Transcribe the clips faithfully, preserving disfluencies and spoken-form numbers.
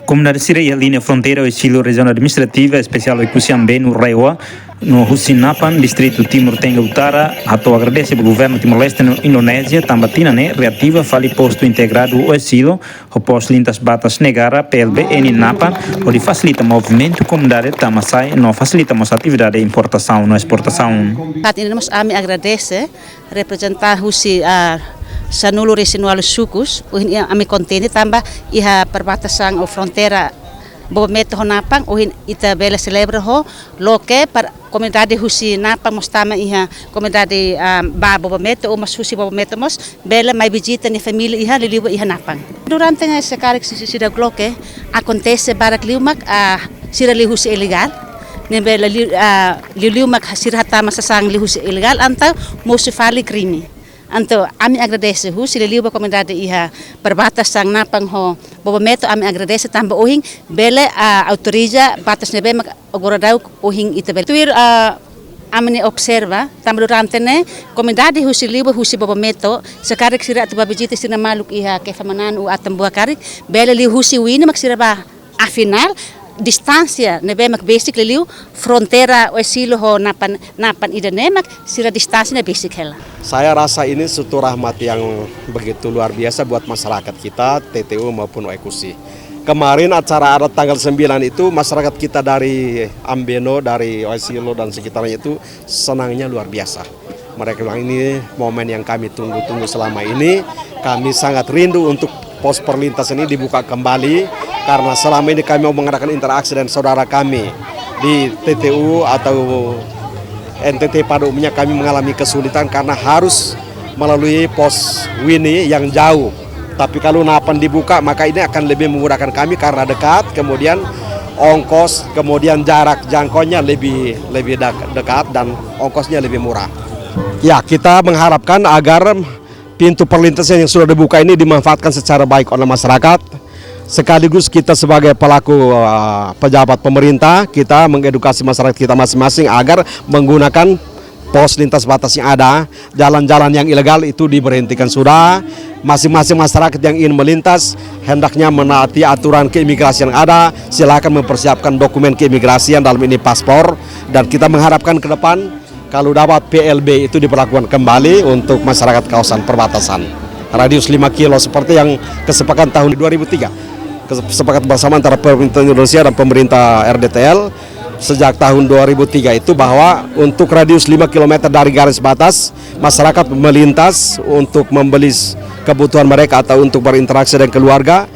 Komunidade sira iha liña fronteira Oesilo, Rejiaun Administrativa Espesiál Oekusi Ambenu, RAEOA, no husi Napan, Distritu Timur Tenggara Utara, hato'o agradese ba Governu Timor-Leste no Indonézia tanba tinan ne'e reativa fali postu integradu Oesilo ho pós lintas batas negara, P L B N Napan, hodi fasilita movimentu komunidade tama sai no fasilita mós atividade importasaun no esportasaun. Saat ini mós ami agradese reprezenta husi, ah, sanulu-resin-ualu sukus, ohin iha ami kontente tanba iha perbatasan ou fronteira Bobometo ho Napan, ohin ita bele selebra ho loke para komunidade husi Napan mós tama iha komunidade, ah, ba Bobometo, ou mós husi Bobometo mós bele mai vizita nia família iha liuliu ba iha Napan. Durante ne'e se karik si-, si-, seidauk loke, akontese barak liu mak, ah, sira liu husi ilegál. Ne'ebé liu, ah, liuliu mak sira hatama sasán liu husi ilegál, entaun mosu fali krime. Entaun ami agradese husi liuliu ba komunidade iha perbatasan Napan ho Bobometo, ami agradese tanba ohin bele, ah, autoriza batas ne'ebé mak agora daudaun ohin ita bele. Tuir, ah, ami-nia observa, tanba durante ne'e komunidade husi liu ba husi Bobometo, se karik sira atu ba vizita sira-nia maluk iha Kefa Mananu ou Atambua karik, bele liu husi Wini mak sira ba. Afinál, distánsia ne'ebé mak besik liuliu fronteira Oesilo ho Napan, Napan ida-ne'e mak sira distánsia ne'e besik hela. Saya rasa ini suatu rahmat yang begitu luar biasa buat masyarakat kita, T T U maupun Oekusi. Kemarin acara adat tanggal sembilan itu, masyarakat kita dari Ambeno, dari Oesilo dan sekitarnya itu senangnya luar biasa. Mereka bilang, "Ini momen yang kami tunggu-tunggu selama ini. Kami sangat rindu untuk pos perlintasan ini dibuka kembali, karena selama ini kami mau mengadakan interaksi dengan saudara kami di T T U atau N T T pada umumnya kami mengalami kesulitan karena harus melalui pos Wini yang jauh. Tapi kalau Napan dibuka, maka ini akan lebih memudahkan kami karena dekat, kemudian ongkos, kemudian jarak jangkaunya lebih, lebih dek-, dekat dan ongkosnya lebih murah." Ya, kita mengharapkan agar pintu perlintasan yang sudah dibuka ini dimanfaatkan secara baik oleh masyarakat. Sekaligus kita sebagai pelaku, eh, pejabat pemerintah, kita mengedukasi masyarakat kita masing-masing agar menggunakan pos lintas batas yang ada, jalan-jalan yang ilegal itu diberhentikan sudah. Masing-masing masyarakat yang ingin melintas hendaknya menaati aturan keimigrasian yang ada, silakan mempersiapkan dokumen keimigrasian, dalam ini paspor, dan kita mengharapkan ke depan kalau dapat P L B itu diberlakukan kembali untuk masyarakat kawasan perbatasan. Radius lima kilo seperti yang kesepakatan tahun dua ribu tiga. Kesepakatan bersama antara pemerintah Indonesia dan pemerintah R D T L sejak tahun dua ribu tiga itu bahwa untuk radius lima kilometer dari garis batas, masyarakat melintas untuk membeli s-, kebutuhan mereka atau untuk berinteraksi dengan keluarga,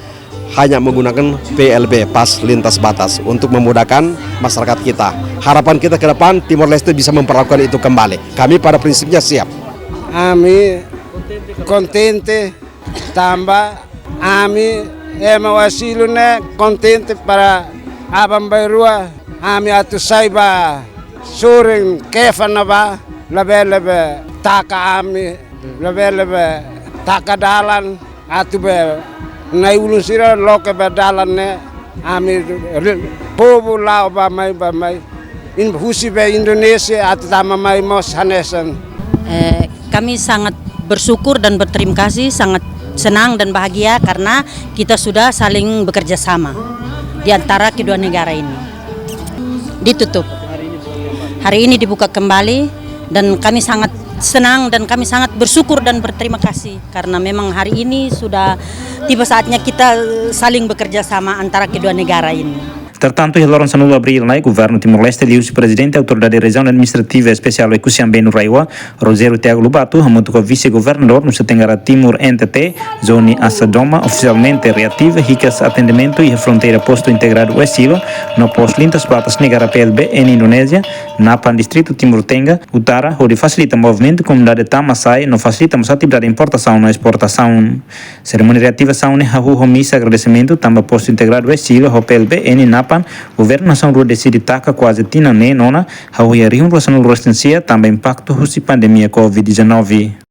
hanya menggunakan P L B, pas lintas batas, untuk memudahkan masyarakat kita. Harapan kita ke depan, Timor Leste bisa memperlakukan itu kembali. Kami pada prinsipnya siap. Ami kontente tanba ami ema Oesilo ne'e kontente para aban-bainrua ami atu sai ba sorin Kefa ne'ebá, lebe-lebe taka ami, lebe-lebe taka dalan, atu be na'i-ulun sira loke be dalan ne'e, ami re-, povu la'o bá-mai, bá-mai. Imi husi be Indonézia atu tama mai mós hanesan. Eh, kami sangat bersyukur dan berterima kasih, sangat senang dan bahagia karena kita sudah saling bekerja sama di antara kedua negara ini. Ditutup. Hari ini dibuka kembali dan kami sangat senang dan kami sangat bersyukur dan berterima kasih karena memang hari ini sudah tiba saatnya kita saling bekerja sama antara kedua negara ini. Entretantu, iha loron sanulu abríl ne'e, Governu Timor-Leste liuhusi Prezidente Autoridade Rejiaun Administrativa Espesiál Oekusi Ambenu, RAEOA, Rogério Tiago Lobato, hamutuk ho Vise-Governadór Nusa Tenggara Timur, N T T, Johnny Asa Doma, ofisialmente reativa hikas atendimentu iha fronteira postu integradu Oesilo no pos lintas batas negara, P L B N Indonézia, Napan, Distritu Timur Tenggara Utara, hodi fasilita movimentu komunidade tama sai no fasilita mós atividade importasaun no esportasaun. Serimónia reativasaun ne'e hahú ho misa agradesimentu tanba postu integradu Oesilo ho P L B N Napan, Governu Nasaun Rua deside taka kuaze tinan neen ona, hahú iha rihun rua sanulu-resin-sia tanba impaktu husi pandemia covid dezanove.